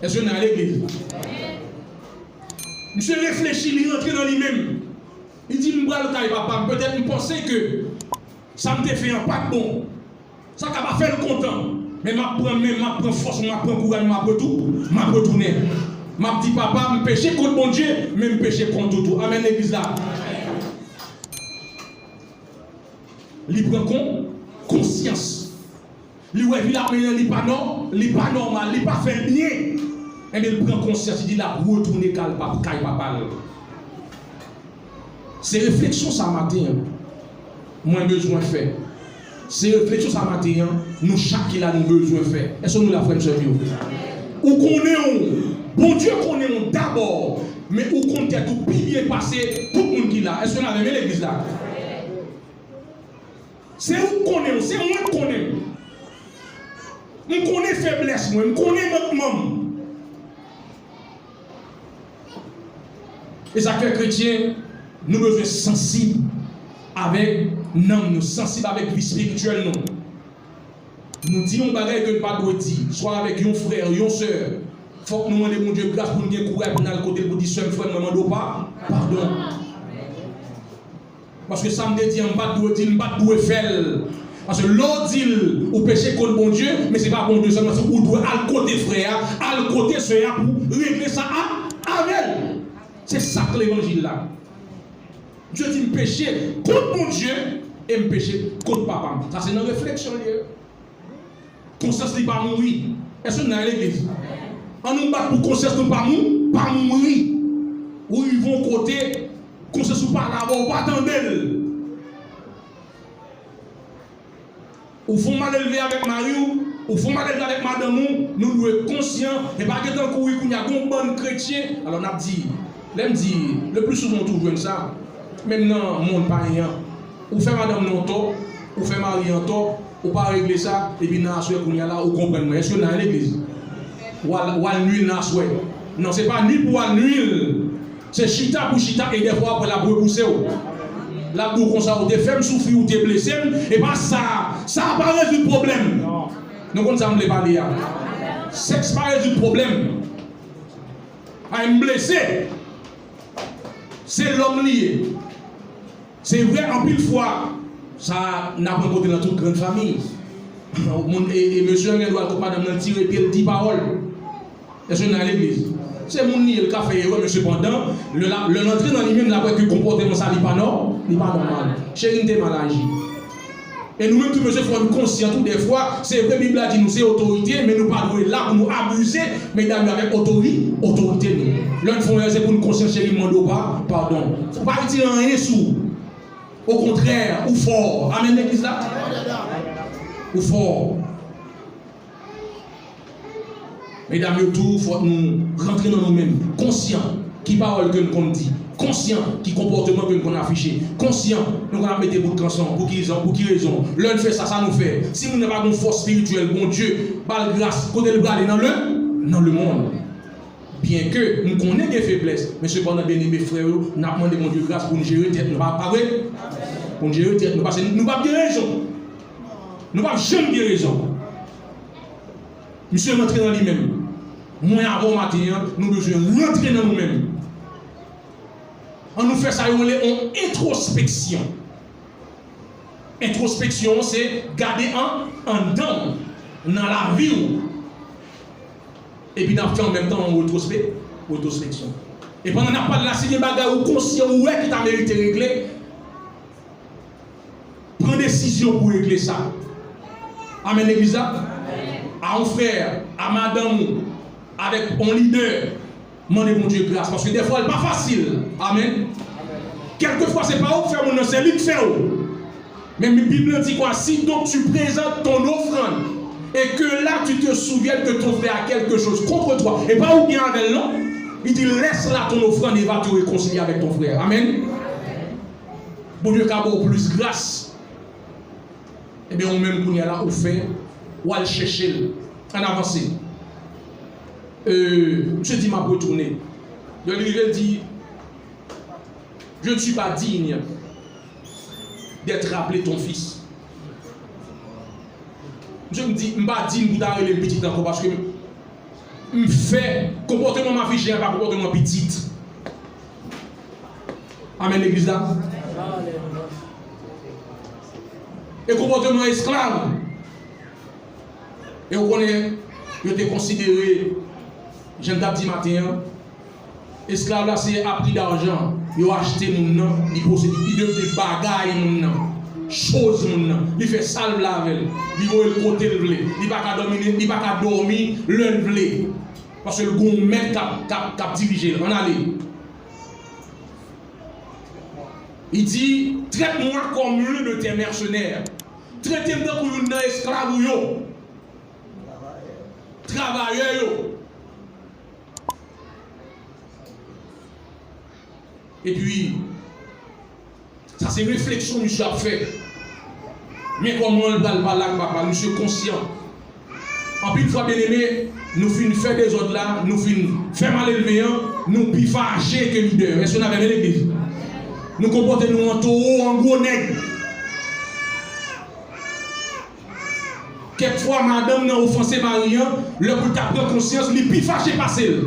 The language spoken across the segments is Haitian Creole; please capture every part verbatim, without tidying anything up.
Èske n nan legliz? Misye reflechi, li rantre nan li menm. Li di, "M pral kay papa m, petèt m panse ke sa m te fè an pa t bon. Sa ka pa fè l kontan. Men m ap pran men, m ap pran fòs, m ap pran kouraj, m ap retou-, m ap retounen. M ap di, 'Papa, m peche kont Bondye, men m peche kont ou tou.'" Amèn, legliz la. Li pran kon-, konsyans. Li wè vi l ap mennen an, li pa nò-, li pa nòmal, li pa fè l byen. Ebyen, li pran konsyans, li di l ap retounen kay pa-, kay papa l. Se refleksyon sa maten an mwen bezwen fè. Se refleksyon sa maten an nou chak ki la nou bezwen fè. Èske nou la, frè m, sè m yo? Ou konnen w, Bondye konnen w dabò, men ou konn tèt ou pi byen pase tout moun ki la. Èske n avè m, legliz la? Se ou k konnen w, se mwen k konnen m. M konnen feblès mwen, m konnen mankman m. E sa k fè kretyen, nou bezwen sansib avèk nanm nou, sansib avèk vi espirityèl nou. Nou di yon bagay ke n pa dwe di, swa avèk yon frè, yon sè, fòk nou mande Bondye gras pou n gen kouraj pou n al kote l pou di, "Sè m, frè m, mwen mande w pa, padon." Paske sa m te di an, m pa t dwe di l, m pa t dwe fè l. Paske lè w di l ou peche kont Bondye, men se pa Bondye sèlman, se ou dwe al kote frè a, al kote sè a pou regle sa a, avè l. Se sa k levanjil la. Misye di, "M peche kont Bondye e m peche kont papa m." Sa se nan refleksyon l ye. Konsyans li pa mouri. Èske n nan legliz? An nou bat pou konsyans nou pa mou-, pa mouri. Ou rive yon kote, konsyans ou pa la avè w, ou pa tande l. Ou fè w malelve avèk mari w, ou fè w malelve avèk madanm ou, nou dwe konsyan, e pa gentan kouri kounye a, gon bann kretyen, alò n ap di, lè m di, le pli souvan ou toujou jwenn sa, menm nan mond payen an, ou fè madanm nan tò, ou fè mari an tò, ou pa regle sa, epi nan aswè kounye a la, ou konprann mwen. Èske w nan legliz? W al, w al nwi l nan aswè. Non, se pa nwi pou w al nwi l. Se chita pou chita, e dèfwa apre l ap repouse w. L ap di w konsa, "Ou te fè m soufri, ou te blese m." E pa sa, sa pa rezoud pwoblèm. Nou konn sa m vle pale a. Sèks pa rezoud pwoblèm. Ay, m blese. Se lòm li ye. Se vre, anpil fwa, sa n ap rankontre nan tout grann fanmi. Moun, e, e mesye an gen dwa al kot madanm nan, tire pye l, di pawòl. Èske n nan legliz? Se moun li ye, l ka fè erè, men sepandan, lè l ap, lè l antre nan li menm, l ap wè ke konpòteman sa li pa nò-, li pa nòmal. Cheri, m te mal aji. E nou menm tou, mesye, fò n konsyan tou, dèfwa, se vre, Bib la di nou se otorite, men nou pa dwe la pou nou abize medam yo avèk otori-, otorite nou. Lè n fè yon erè, se pou n konsyan, cheri, m mande w pa-, padon. Ou pa retire anyen sou ou. Okontrè, ou fò. Amèn, legliz la? Ou fò. Medam yo tou, fòk nou rantre nan nou menm, konsyan ki pawòl ke n konn di, konsyan ki konpòteman ke n konn afiche, konsyan nou konn ap mete bout kanson. Pou ki rezon? Pou ki rezon? Lè n fè sa, sa nou fè? Si moun nan pa gen fòs espirityèl, Bondye ba l gras, kote l prale? Nan le, nan lemonn. Byenke m konnen gen feblès, men sepandan, byeneme frè yo, n ap mande Bondye gras pou n jere tèt nou, pa, pa vre? Pou n jere tèt nou, paske nou p ap gen rezon. Nou p ap janm gen rezon. Misye rantre nan li menm. Mwen avè w maten an, nou bezwen rantre nan nou menm. An nou fè sa yo rele yon entwospeksyon. Entwospeksyon an se gade an, anndan w, nan lavi w. Epi n ap fè an menm tan yon retwospe-, retwospeksyon. E pandan n ap pale la, si gen bagay ou konsyan ou wè ki ta merite regle, pran desizyon pou regle sa. Amèn, legliz la? A yon frè, a madanm ou, avèk yon lidè, mande Bondye gras, paske dèfwa l pa fasil. Amèn. Kèlkefwa se pa ou k fè moun nan, se li k fè w. Men Bib la di kwa? Si donc tu présentes ton offrande et que là tu te souviens que ton frère a quelque chose contre toi, e pa ou gen avè l non. Li di, laisse là ton offrande et va te réconcilier avec ton frère. Amèn. Bondye ka ba w plis gras. Ebyen, ou menm kounye a la, ou fè, w al chèche l. Ann avanse. Euh, misye di, "M ap retounen." Lè li rive, l di, "Je ne suis pas digne d'être appelé ton fils." Misye m di, "M pa diy pou ta rele m pitit ankò, paske M fè, konpòteman m afiche a pa konpòteman pitit. Amèn, legliz la. E konpòteman esklav. E w konnen, yo te konsidere, jan n t ap di maten an, esklav la se a pri dajan yo achte moun nan, li posede, li devni bagay moun nan, choz moun nan, li fè sa l vle avè l, li voye l kote l vle, li pa ka dòmi, li pa ka dòmi lè l vle, paske l gon mèt k ap, k ap, k ap dirije l. Ann ale. Li di, traite-moi comme l'un de tes mercenaires. Trete m tankou youn nan esklav ou yo. Travayè yo. Epi, sa se refleksyon misye ap fè. Men kòman l pral pale ak papa l, misye konsyan. Anpil fwa, byeneme, nou fin fè dezòd la, nou fin fè malelve an, nou pi fache ke lidè yo. Èske n avè m, legliz? Nou konpòte nou an towo, an gwo nèg. Kèk fwa, madanm nan ofanse mari an, lè pou l ta pran konsyans, li pi fache pase l.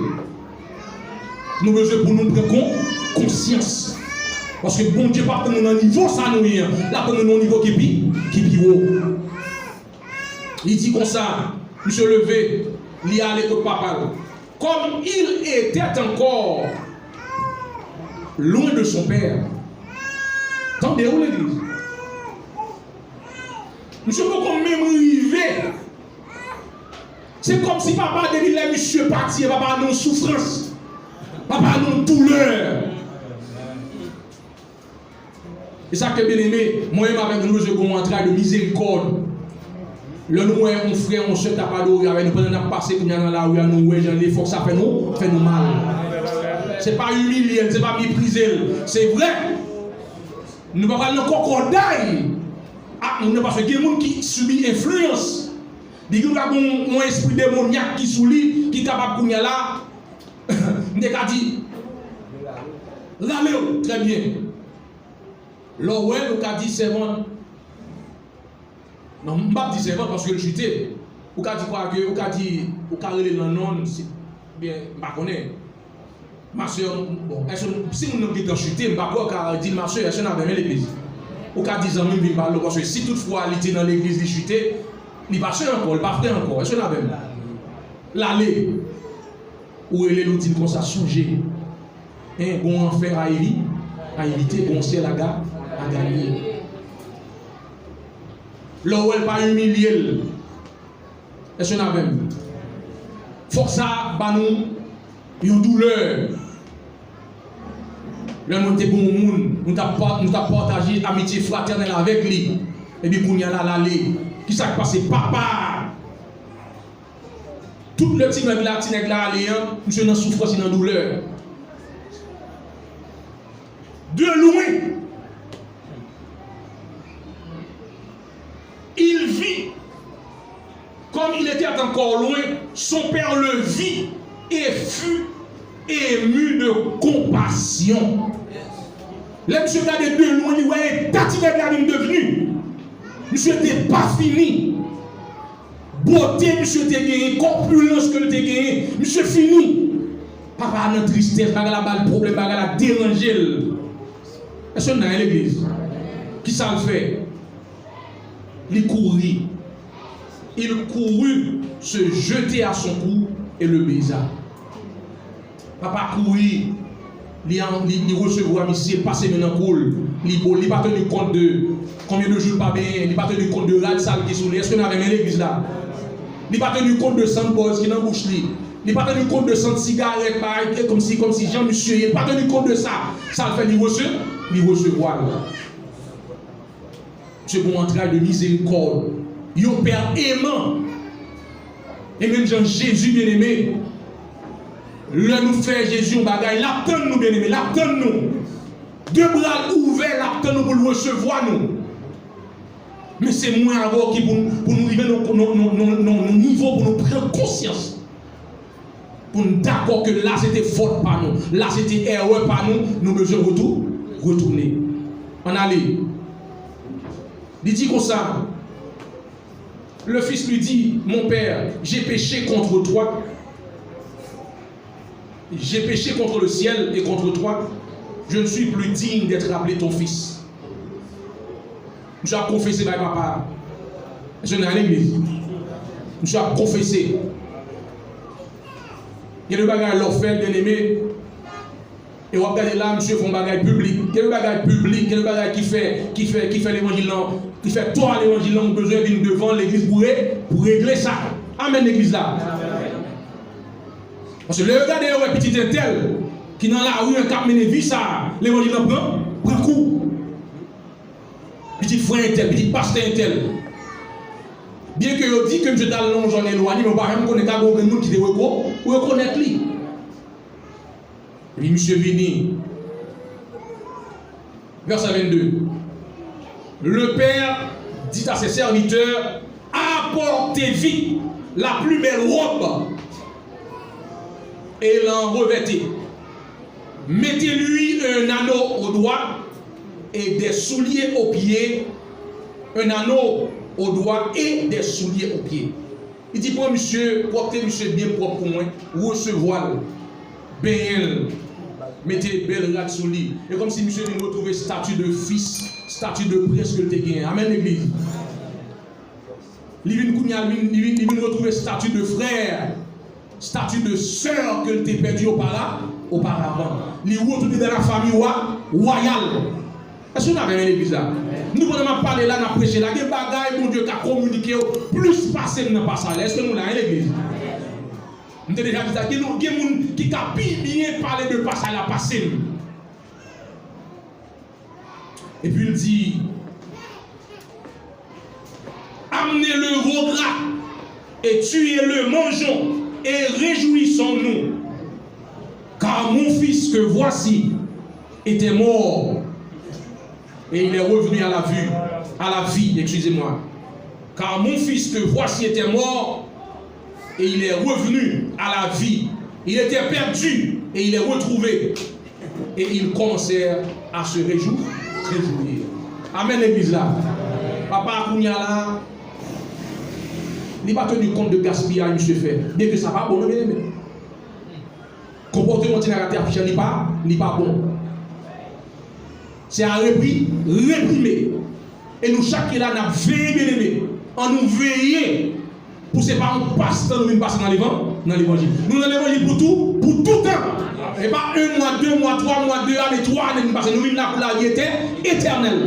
Nou bezwen pou nou pran kon, konsyans. Paske Bondye p ap tann nou nan nivo sa nou ye an. L ap tann nou nan yon nivo ki pi, ki pi wo. Li di konsa, misye leve, li ale kot papa l. Comme il était encore loin de son père. Tande w, legliz. Misye poko menm rive. Se kòmsi papa, depi lè misye pati, papa nan soufrans. Papa nan doulè. E sa ke, byeneme, mwen menm avèk nou, nou bezwen gen yon antray de mizerikòd. Lè nou wè yon frè, yon sè t ap adore avèk nou, pandan n ap pase kounye a nan lari a, nou wè jan l ye, fòk sa fè nou, fè nou mal. Se pa imilye l, se pa meprize l. Se vre, nou pa pral nan kòkòday ak moun nan, paske gen moun ki sibi enfliyans. Li gen dwa gen yon, yon espri demonyak ki sou li, ki kapab kounye a la, m te ka di, rale w, trè byen. Lè w wè l, ou ka di sèvant. Non, m p ap di sèvant paske l chite. Ou ka di kwa ke, ou ka di, ou ka rele l nan non l, si, byen, m pa konnen. Ma sè, bon, èske, si moun nan gentan chite, m pa kwè w ka di l ma sè, èske n avè m, legliz? Ou ka di zanmi m vin pale w, paske si toutfwa li te nan legliz, li chite, li pa sè ankò, li pa frè ankò, èske n avè m? L ale. Ou rele l, ou di l konsa, sonje, en, gon anfè a evi-, a evite, gon syèl a ga-, a ganye. Lè w wè l, pa imilye l. Èske n avè m? Fòk sa ba nou yon doulè. Lè nou te gon moun, nou t ap pa-, nou t ap pataje amitye fratènèl avèk li. Epi kounye a la, l ale. Kisa k pase? Papa! Tout lè ti nèg la, ti nèg la ale an, misye nan soufrans, li nan doulè. De loin, il vit, comme il était encore loin, son père le vit et fut ému de compassion. Lè misye gade de lwen, li wè eta ti nèg la vin devni. Misye te pa fini. Bote misye te genyen, kòpilans ke l te genyen, misye fini. Papa a nan tristès, bagay la ba l pwoblèm, bagay la deranje l. Èske n nan legliz? Kisa l fè? Li kouri. Il courut se jeter à son cou et le baisa. Papa kouri, li, li, li resevwa misye, l pase men nan kou l, li bo l, li pa teni kont de konbyen de jou l pa benyen, li pa teni kont de rad sal ki sou li. Èske n avè m legliz la? Li pa teni kont de sant bòz ki nan bouch li. Li pa teni kont de sant sigarèt, bagay, e kòmsi, kòmsi jan misye ye. Li pa teni kont de sa. Sa l fè, li rese-, li resevwa l. Misye gon antray de mizerikòd. Yon pè eman. E menm jan Jezi, byeneme, lè nou fè Jezi yon bagay, l ap tann nou, byeneme, l ap tann nou. De bra l ouvè, l ap tann nou pou l resevwa nou. Men se mwen avè w ki pou, pou nou rive nan, nan, nan nivo pou nou pran konsyans. Pou n dakò ke la se te fòt pa nou, la se te erè pa nou, nou bezwen retou-, retounen. Ann ale. Li di konsa, le fils lui dit, mon père, j'ai péché contre toi J'ai péché contre le ciel et contre toi, je ne suis plus digne d'être appelé ton fils. Misye ap konfese bay papa. Misye nan legliz. Misye ap konfese. Gen de bagay lè w fè, byeneme, e w ap gade la, misye fè yon bagay piblik. Gen de bagay piblik, gen de bagay ki fè, ki fè, ki fè levanjil lan, ki fè tò a levanjil lan, ou bezwen vin devan legliz pou re-, pou regle sa. Amèn, legliz la. Paske lè yo gade yo wè pitit entèl ki nan lari an k ap mennen vi sa a, levanjil lan pran, pran kou. Pitit frè entèl, pitit pastè entèl. Byenke yo di ke misye t al nan yon zòn elwanye, men w pa janm konnen ka gen yon grenn moun ki te reko-, rekonèt li. Epi misye vini. Verset vingt-deux. Le Père dit à ses serviteurs, apportez vite la plus belle robe et l'en revêtez. Mettez-lui un anneau au doigt et des souliers aux pieds. Un anneau au doigt et des souliers aux pieds. Li di, pran misye, pwòpte misye byen pwòp pou mwen, resevwa l, benyen l, mete bèl rad sou li. E kòmsi misye vin retwouve stati de fis, stati de prens ke l te genyen. Amèn, legliz. Li vin kounye a, li vin, li vin, li vin retwouve stati de frè, stati de sè ke l te pèdi opara-, oparavan. Li retounen dans la famille wa-, wayal. Èske nou avè m nan legliz la? Nou, pandan m ap pale la, n ap preche la, gen bagay Bondye ka kominike w plis pase m nan pasaj la. Èske nou la, legliz? M te deja di sa, gen nou, gen moun ki ka pi byen pale de pasaj la pase m. Epi l di, amenez le veau gras et tuez-le, mangeons et réjouissons-nous. Car mon fils que voici était mort et il est revenu à la vue, à la vie, excusez-moi. Car mon fils que voici était mort et il est revenu à la vie. Il était perdu et il est retrouvé. Et ils commencèrent à se réjou-, réjouir. Amèn, legliz la. Papa a kounye a la, li pa teni kont de gaspiyaj misye fè. Byenke sa pa bon, non, byeneme. Konpòteman ti nèg la te afiche, li pa, li pa bon. Se a repri-, reprime. E nou chak ki la, n ap veye, byeneme. Ann nou veye pou se pa yon pastan nou vin pase nan levan-, nan levanjil. Nou nan levanjil pou tou, pou toutan. E pa en mwa, de mwa, twa mwa, de ane, twa ane nou pase. Nou vin la pou lavi etè-, etènèl.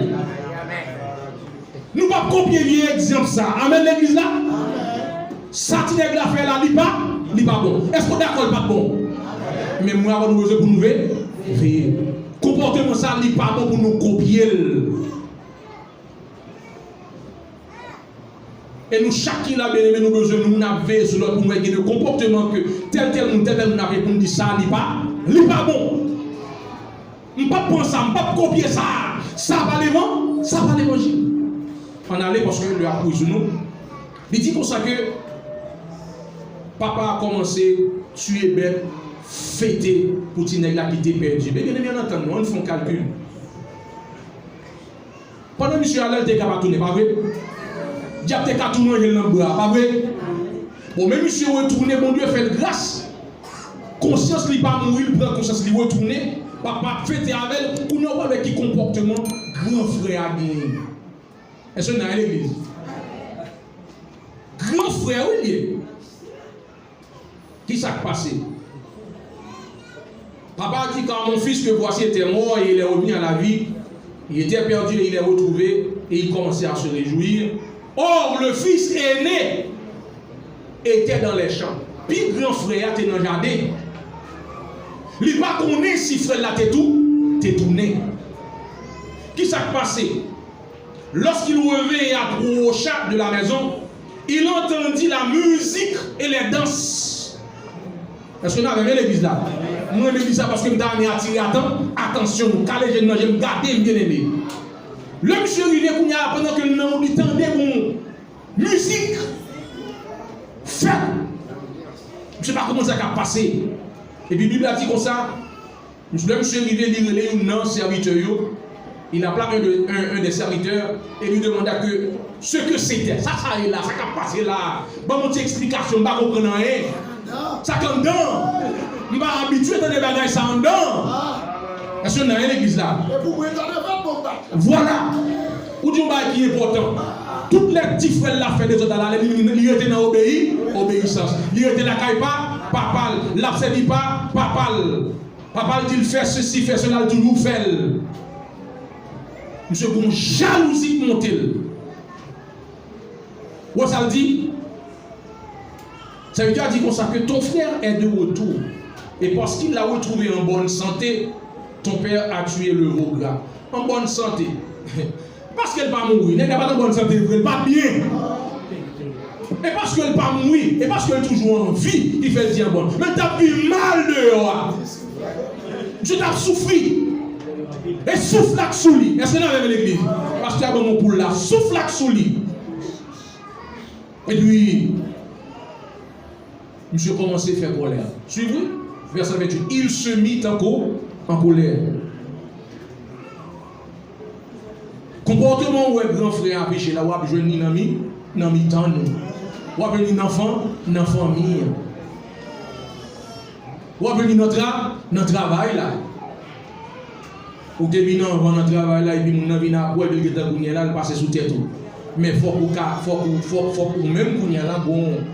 Nou p ap kopye vye egzanp sa. Amèn, legliz la? Sa ti nèg la fè la, li pa, li pa bon. Èske w dakò l pa t bon? Men mwen avè w nou bezwen pou nou ve-, veye. Konpòteman sa, li pa bon pou nou kopye l. E nou chak ki la, byeneme, nou bezwen, nou, n ap veye sou lòt pou nou wè gen de konpòteman ke tèl, tèl moun, tèl, tèl moun ap gen pou n di sa, li pa, li pa bon. M p ap pran sa, m p ap kopye sa. Sa pa levan-, sa pa levanjil. Ann ale, paske lè a kouri sou nou. Li di konsa ke papa a kòmanse tiye bèt, fete pou ti nèg la ki te pèdi. Men byeneme, ann antann nou, ann fè yon kalkil. Pandan misye ale, l te ka pa tounen, pa vre? Dyab te ka tou manje l nan bra, pa vre? Bon, men misye retounen, Bondye fè l gras. Konsyans li pa mouri, l pran konsyans li, retounen. Papa ap fete avè l. Kounye a, w pral wè ki konpòteman gran frè a genyen. Èske n nan legliz? Gran frè, wi, l ye. Ki sa k pase? Papa a di, car mon fils que voici était mort et il est revenu à la vie, il était perdu et il est retrouvé, et ils commencèrent à se réjouir. Or, le fils aîné était dans les champs. Pi gran frè a te nan jaden. Li pa konnen si frè l la te tou, te tounen. Ki sa k pase? Lorsqu'il revint et approcha de la maison, il entendit la musique et les danses. Èske n avè m legliz la? Mwen renmen di sa paske m ta renmen atire atan-, atansyon nou. Kale je n nan je m, gade m, byeneme. Lè misye rive kounye a, pandan ke l nan wout, li tande yon mizik, fèt. Misye pa konprann sa k ap pase. Epi Bib la di konsa, lè misye rive, li rele youn nan sèvitè yo. Il appela un de, un, un des serviteurs et lui demanda que ce que c'était. Sa sa ye la, sa k ap pase la. Ban m yon ti eksplikasyon, m pa konprann anyen. Sa k anndan? M pa abitye tande bagay sa anndan. Èske n nan legliz la? Vwala. Ou di yon bagay ki enpòtan. Tout lè ti frè l la fè dezòd la, li, li, li rete nan obeyi, obeyisans. Li rete lakay pa, papa l. L ap sèvi pa, papa l. Papa l di l fè sesi, fè sela, l toujou fè l. Misye gon jalouzi k monte l. Ou wè sa l di? Serviteur a dit comme ça que ton frère est de retour. Et parce qu'il l'a retrouvé en bonne santé, ton père a tué le veau gras. En bonne santé. Paske l pa mouri. Nèg la pa t an bòn sante vre, l pa t byen. E paske l pa mouri, e paske l toujou an vi, ki fè l di an bòn. Men l t ap viv mal deyò a. Misye t ap soufri. E souf la k sou li. Èske n avè m legliz? Pastè a ban m yon poul la. Souf la k sou li. Epi, misye kòmanse fè kòlè. Swiv wi. Vèsè venntuit. Il se mit en co-, en colère. Konpòteman ou wè gran frè a peche la, w ap jwenn li nan mi, nan mitan nou. W ap jwenn li nan fan, nan fanmi an. W ap jwenn li nan tra-, nan travay la. Ou te vin anvan nan travay la, epi moun nan vin apre, epi l gentan kounye a la, l pase sou tèt ou. Men fòk ou ka, fòk ou, fòk, fòk ou menm kounye a la, gon,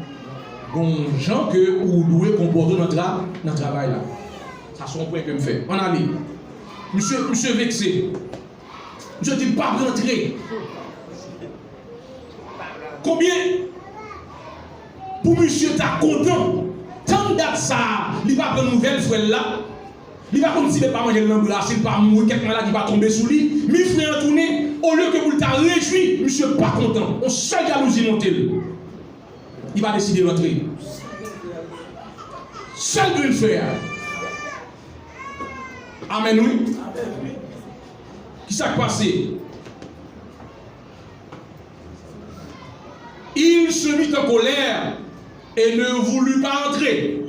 gon jan ke ou dwe konpòte w nan tra-, nan travay la. Sa se yon pwen ke m fè. Ann ale. Misye, misye vekse. Misye di l p ap rantre. Konbyen pou misye ta kontan tann dat sa a, li pa pran nouvèl frè l la, li pa konn si bèt pa manje l nan bra, si l pa mouri, kèk maladi pa tonbe sou li, men frè an tounen, olye ke pou l ta rejwi, misye pa kontan. Yon sèl jalouzi monte l. Li pa deside rantre. Sèl grenn frè a. Amèn wi. Kisa k pase? Il se mit en colère et ne voulut pas entrer.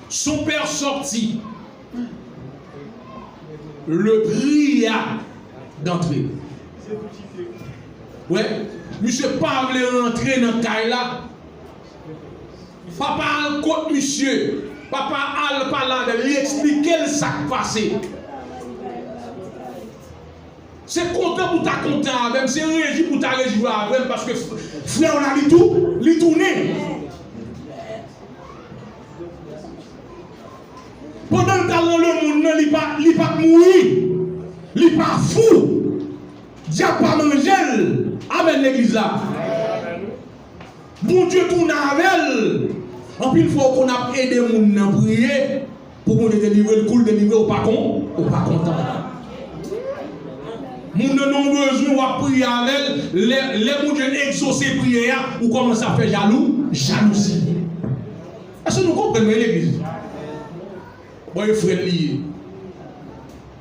Son père sortit, le pria d'entrer. Wè, misye pa vle rantre nan kay la. Papa al kot misye. Papa al pale avè l, li eksplike l sa k pase. Se kontan pou ta kontan avè m, se rejwi pou ta rejwi avè m, paske f-, frè w la, li tou, li tounen. Pandan l t al nan lemonn nan, li pa, li pa t mouri, li pa fou, dyab pa manje l. Amèn, legliz la. Bondye tounen avè l. Anpil fwa, ou konn ap ede moun nan priye pou Bondye delivre l, kou l delivre, ou pa kon-, ou pa kontan. Moun nan nan yon bezwen, w ap priye avè l. Lè, lè Bondye egzose priyè a, ou kòmanse ap fè jalou, jalouzi. Èske nou konprann mwen, legliz? Bon, e frè l li ye.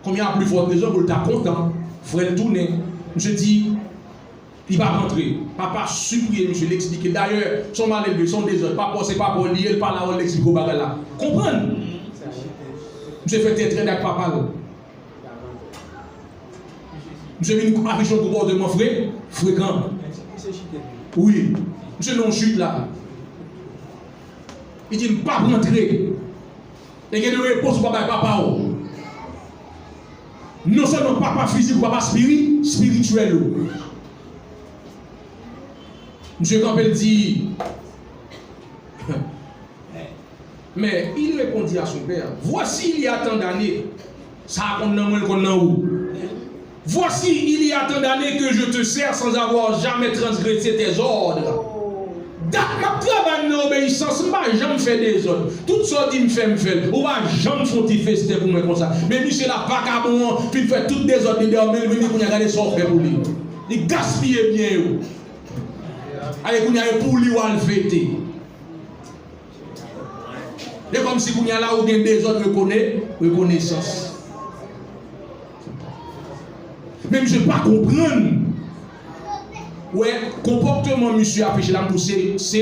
Konbyen a pli fòt rezon pou l ta kontan, frè l tounen. Misye di, li p ap rantre. Papa sipriye misye, l eksplike. Dayè, se yon malelve, se yon dezòd. Papa w se papa w li ye, l pale avè w, l eksplike w bagay la. Konprann? Misye fè tèt rèd ak papa l. Misye vin afiche yon konpòteman fre-, frekan. Wi. Misye nan yon chit la. Li di, "M p ap rantre." E gen de repons ou pa bay papa w. Non sèlman papa fizik ou, papa spiri-, espirityèl ou. Misye kanpe, l di, Mais il répondit à son père, voici, il y a tant d'années, sa a konn nan mwen, l konn nan ou. Voici, il y a tant d'années que je te sers sans avoir jamais transgressé tes ordres. Dat m ap travay nan obeyisans, m pa janm fè dezòd. Tout sa w di m fè, m fè l. Ou pa janm fè yon ti festen pou mwen konsa. Men misye la, vakabon an, fin fè tout dezòd li deyò, men l vini kounye a, gade sa w fè pou li. Li gaspiye byen yo. Ale kounye a, e pou li w al fete. E kòmsi kounye a la ou gen dezòd rekone-, rekonesans. Men misye pa konprann. Wè, konpòteman misye afiche la, m di w se, se,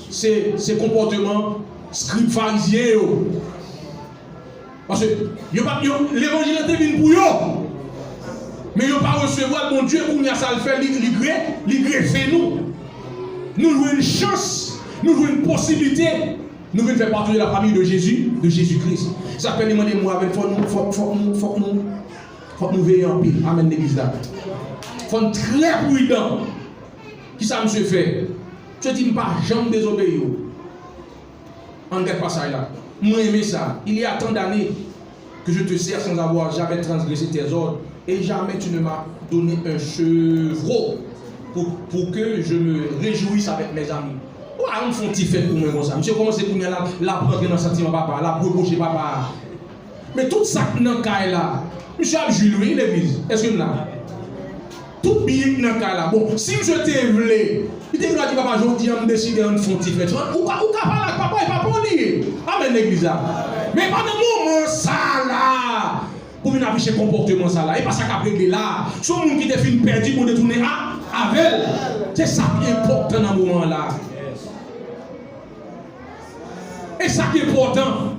se, se konpòteman skrib farizyen yo. Paske yo pa, yo, levanjil lan te vin pou yo. Men yo pa resevwa l, Bondye, kounye a sa l fè, li, li gre-, li grefe nou. Nou jwenn chans, nou jwenn posiblite Nou vin fè pati de la famille de Jésus, de Jésus-Christ. Sa fè li mande mwen avè l, fòk nou, fòk, fòk nou, fòk nou, fòk nou veye anpil. Amèn, legliz la. Fò n trè pridan. Kisa misye fè? Misye di, "M pa janm dezobeyi w." Ann gad pasaj la. Mwen renmen sa. Il y a tant d'années que je te sers sans avoir jamais transgressé tes ordres, et jamais tu ne m'as donné un chevreau pour, pour que je me réjouisse avec mes amis. Ou pa janm fè yon ti fèt pou mwen konsa. Misye kòmanse kounye a la, l ap rantre nan santiman papa, l ap repwoche papa. Men tout sa k nan kay la, misye ap jwi l wi, legliz. Èske n la? Tout byen k nan kay la. Bon, si misye te vle, li te vle di, "Papa, jodi a m deside ann fè yon ti fèt." Ou ka, ou ka pale ak papa, e papa w li ye. Amèn, legliz la. Men pa nan moman sa la pou vin afiche konpòteman sa la. E pa sa k ap regle la. Se yon moun ki te fin pèdi, Bondye tounen a, avè l. Se sa k enpòtan nan moman la. E sa k enpòtan.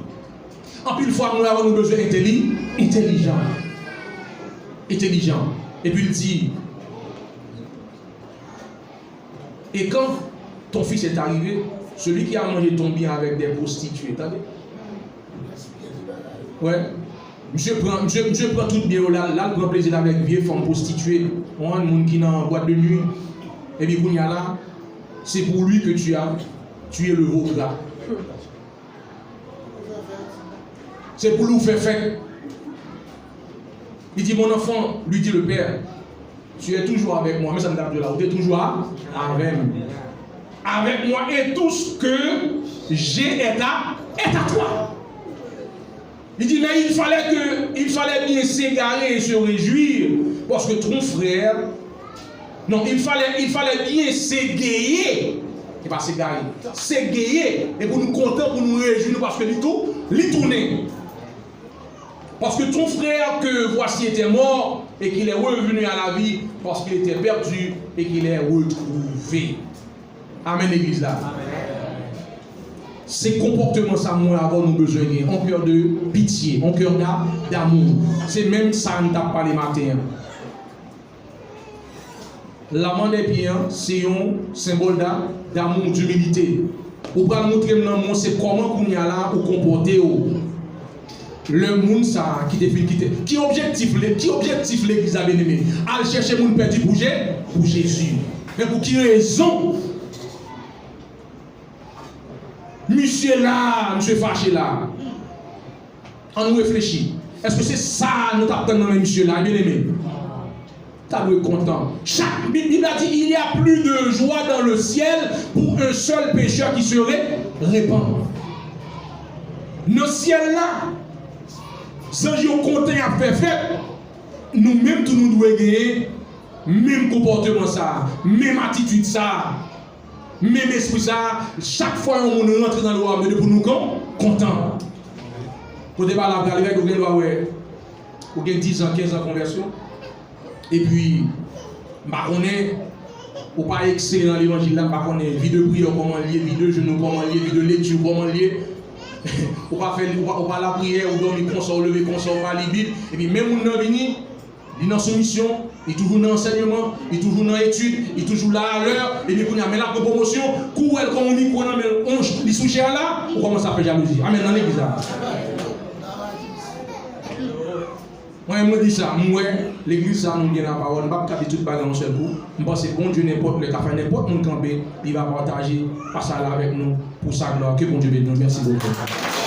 Anpil fwa, mwen avè w nou bezwen entèli-, entèlijan. Entèlijan. Epi l di, et quand ton fils est arrivé, celui qui a mangé ton bien avec des prostituées, tande? Wè. Misye pran, misye, misye pran tout byen yo la, l al pran plezi l avèk vye fanm pwostitye, yon moun ki nan bwat de nwi. Epi kounye a la, c'est pour lui que tu as tué le veau gras. Se pou li w fè fèt. Li di, "Mon enfant," lui dit le père, "tu es toujours avec moi." Men sa m t ap di w la, ou te toujou a, avè m. "Avec moi et tout ce que j'ai est à, est à toi." Li di, "Mais il fallait que, il fallait bien s'égarer et se réjouir, parce que ton frère, non, il fallait, il fallait bien s'égayer." E pa s'égarer. S'égayer. E pou nou kontan, pou nou rejwi nou, paske li tou, li tounen. "Parce que ton frère que voici était mort et qu'il est revenu à la vie, parce qu'il était perdu et qu'il est retrouvé." Amèn, legliz la. Se konpòteman sa mwen avè w nou bezwen gen. Un cœur de pitié, un cœur d'a-, d'amour. Se menm sa n t ap pale maten an. Lamande pye an, se yon senbòl d'a-, d'amour, d'humilité. Ou pral montre m lanmou, se kòman kounye a la ou konpòte w. Lè moun sa a ki te fin kite, ki objektif le-, ki objektif legliz la, byeneme? Al chèche moun pèdi pou Je-, pou Jezi. Men pou ki rezon misye la, misye fache la? Ann reflechi. Èske se sa nou t ap tann nan men misye la, byeneme? Ta dwe kontan. Chak, Bib, Bib la di, "Il y a plus de joie dans le ciel pour un seul pécheur qui se ré-, repent." Nan syèl la, zanj yo kontan, y ap fè fèt. Nou menm tou nou dwe genyen menm konpòteman sa a, menm atitid sa a, menm espri sa a. Chak fwa yon moun rantre nan lwayòm de Dye, pou nou kon-, kontan. Kote bagay la pral rèd, ou gen dwa wè, ou gen diz an, kenz an konvèsyon. Epi, m pa konnen, ou pa eksele nan levanjil la, m pa konnen vi de priyè w kòman l ye, vi de jèn ou kòman l ye, vi de lekti w kòman l ye. Ou pa fè, ou pa, ou pa lapriyè, ou dòmi konsa, ou leve konsa, ou pa li Bib. Epi menm moun nan vini, li nan soumisyon, li toujou nan ansèyman, li toujou nan etid, li toujou la a lè, epi kounye a, men l ap pran pwomosyon, kou w wè l kòm yon mikwo nan men l, on, li sou chè a la, ou kòmanse ap fè jalouzi. Amèn, nan legliz la. Mwen, mwen di sa, m wè legliz sa nou gen lapawòl, m p ap ka di tout bagay yon sèl kou. M panse Bondye nenpòt lè ka fè nenpòt moun kanpe, li va pataje pasaj la avèk nou pou sa glwa. Ke Bondye beni nou. Mèsi bokou.